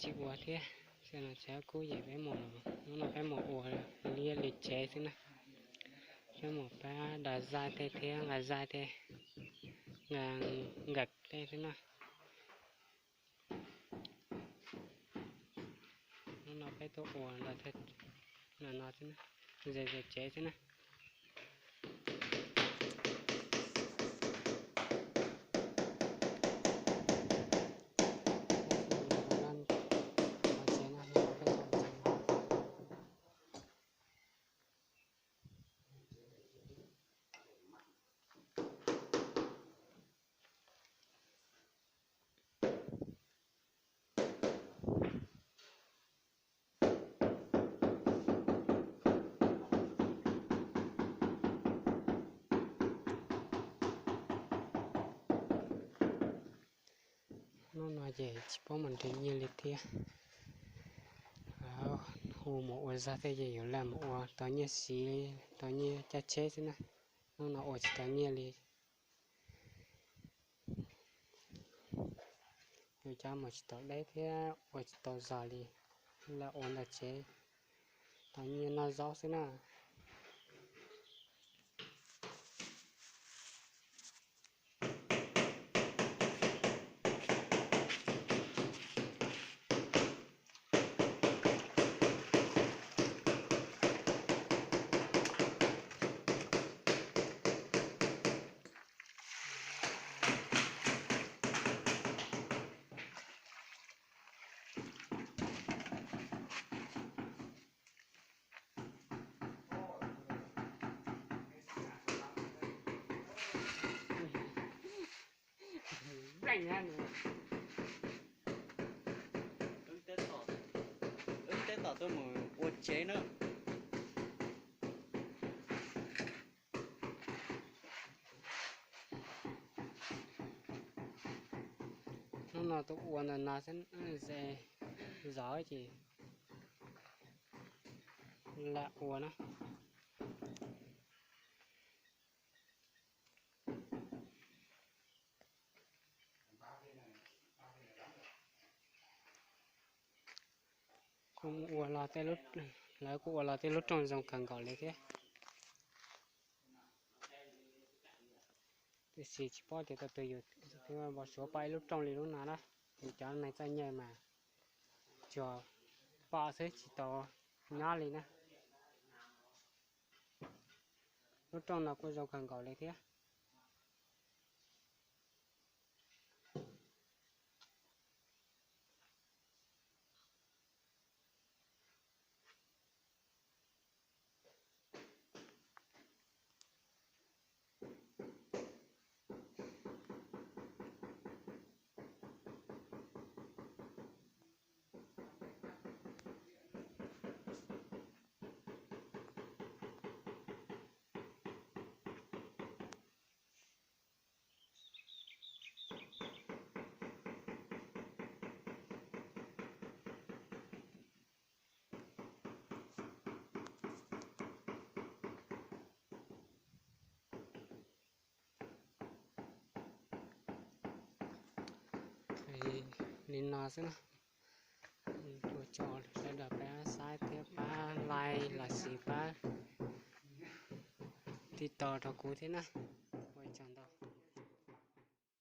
Tsis ua thiab, xyoo no tsis kub ces peb mus, hnub no peb mus ua liab li tsev xwb na. Peb mus pab da zaij tej thiab nqa zaij tej, nqa nkaws tej xwb na. Hnub no peb tuaj ua los no xwb na, ze ze tsev xwb na. Hnub no ces tsis paub mus nrhiav nyiaj li thiab. Hu mus ua zog tej ces yuav lam mus ua tau nyiaj siv, tau nyiaj caj tsheb xwb na. Hnub no ua tsis tau nyiaj li. Yus cov mus tsis tau deb thiab ua tsis tau zog li, lam ua ntawm tsev tau nyiaj noj zaub xwb na. Wb tab tom tuaj mus ua tsev na. Hnub no tuaj ua ntawm no xwb, ze zov ces lam ua na. Kuj ua los tej, lawv kuj ua los tej lub rooj zoo kawg nkaus li thiab. Tiam sis tsis paub tias tau twg yus thiaj npau suav pom ib lub rooj li lub no na. Yus cov neeg txawj nyiaj mas tsuas pom xwb tsis tau nyob li na. Lub rooj no kuj zoo kawg nkaus li thiab. Li no xwb na. Ua tsaug sawv daws pab saib thiab pab like los sis pab tij tos rau kuv thiab na. Ua tsaug ntau.